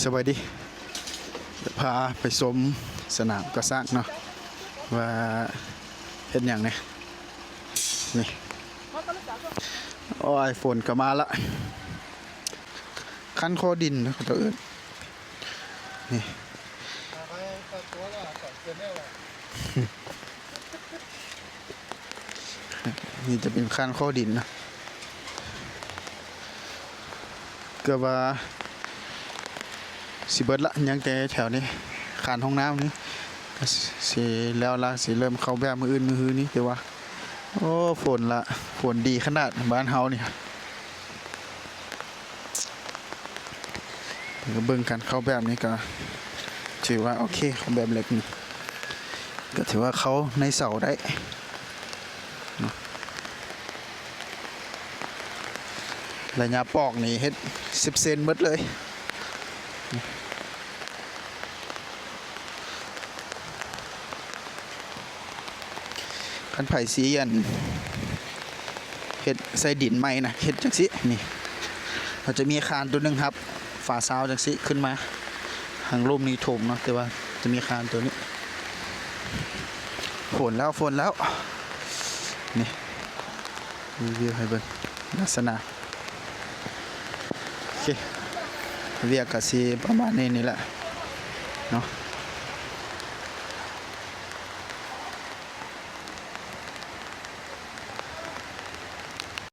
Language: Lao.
ສະບາຍດີ ຈະພາໄປຊົມສະໜາມກະຊ້າງເນາະ ວ່າເຮັດຫຍັງແດ່. ນີ້ ໂອ້ຍ ຝົນກໍມາລະ ຄັນຄໍດິນເຂົາເຈົ້າເອີ້ນ ນີ້ ນີ້ຈະເປັນຄານຄໍດິນນະ ເກືອບວ່າຊິເບິດລະ ຍັງແຕ່ແຖວນີ້ ຄານຫ້ອງນ້ຳນີ້ ຊິແລ້ວລະ ຊິເລີ່ມເຂົ້າແບບມື້ອື່ນມື້ຮືນີ້ ແຕ່ວ່າ ໂອ້ ຝົນລະ ຝົນດີຂະໜາດບ້ານເຮົານີ້. ເບິ່ງກັນ ເຂົ້າແບບນີ້ກໍຖືວ່າໂອເຄ ເຂົ້າແບບເຫຼັກນີ້ກໍຖືວ່າເຂົ້າໃນເສົາໄດ້ເນາະ. ໄລຍະປອກນີ້ເຮັດສິບເຊັນໝົດເລີຍ. ຄັນໃຜຊິ ອັນ ເຮັດໃສ່ດິນໃໝ່ນະ ເຮັດຈັ່ງຊີ້ ນີ້ ເຮົາຈະມີຄານຕົວໜຶ່ງຮັບຝາຊາວຈັ່ງຊີ້ຂຶ້ນມາ ທາງລຸ່ມນີ້ຖົມເນາະ ແຕ່ວ່າຈະມີຄານຕົວນີ້. ຝົນແລ້ວ ຝົນແລ້ວ ນີ້ ຣີວິວໃຫ້ເບິ່ງລັກສະນະ. ໂອເຄ ວຽກກະຊິປະມານນີ້ ນີ້ແຫຼະເນາະ.